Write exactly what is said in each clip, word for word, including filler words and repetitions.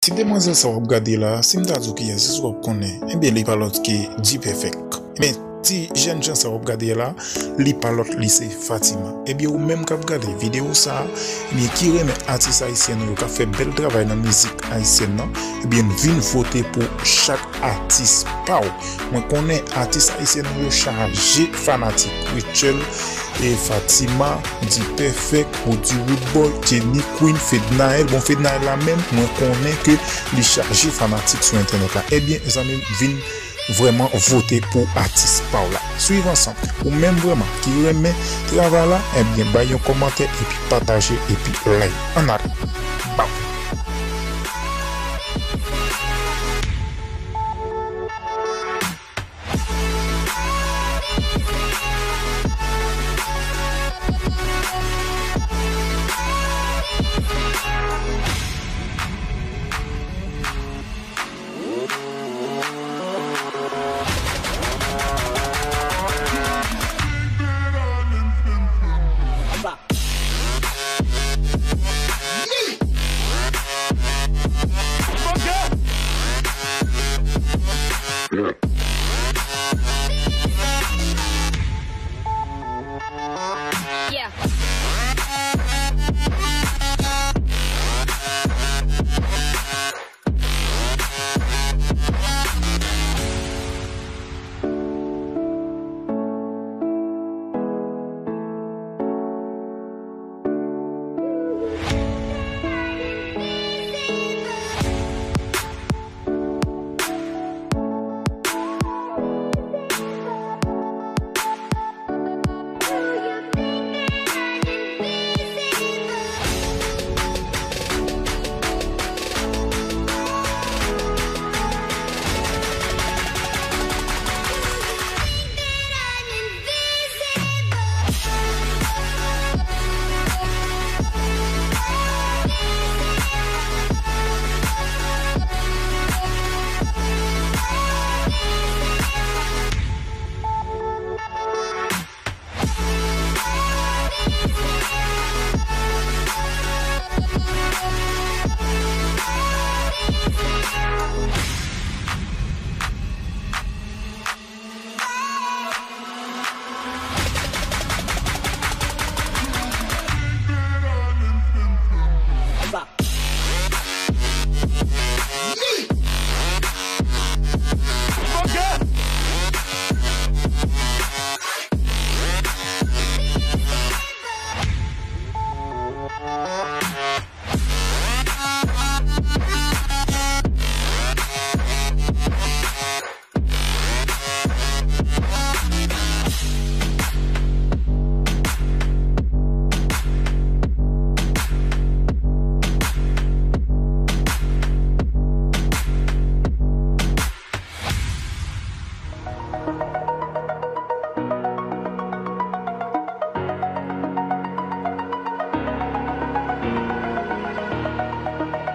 Ti demwazèl sa w ap gade la, si m ta di w kiyès, èske w ap konnen? Ebyen, li pa lòt ke D-Perfect. Men, ti jènjan sa w ap gade la, li pa lòt, li se Fatima. Ebyen, ou menm k ap gade videyo sa a, ebyen, ki renmen atis ayisyèn nou yo k ap fè bèl travay nan mizik ayisyèn nan, ebyen, vin vote pou chak atis pa w. Mwen konnen atis ayisyèn nou yo chaje fanatik. Rachel, e Fatima, D-Perfect, Roody Roodboy, Jenny Queen, Fednaelle. Bon, Fednaelle la menm, mwen konnen ke li chaje fanatik sou entènèt la. Ebyen, zanmi m, vin vrèman vote pou atis pa w la. Swiv ansanm. Ou menm vrèman ki renmen travay la, ebyen, bay yon kòmantè epi pataje epi like. Ann ale. Bam!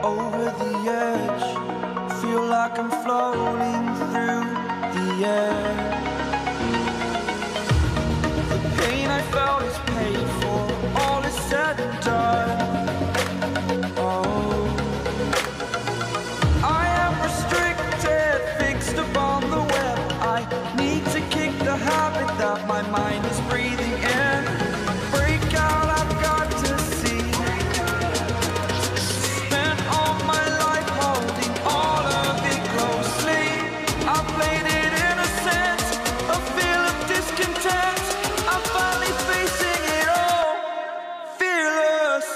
Over the edge, feel like I'm floating through the air. The pain I felt is paid for, all is said and done. Oh, I am restricted, fixed upon the web. I need to kick the habit that my mind is breathing in. Break out, I've got to see. Spent all my life holding all of it closely. I played it innocent, a feel of discontent. I'm finally facing it all. Fearless.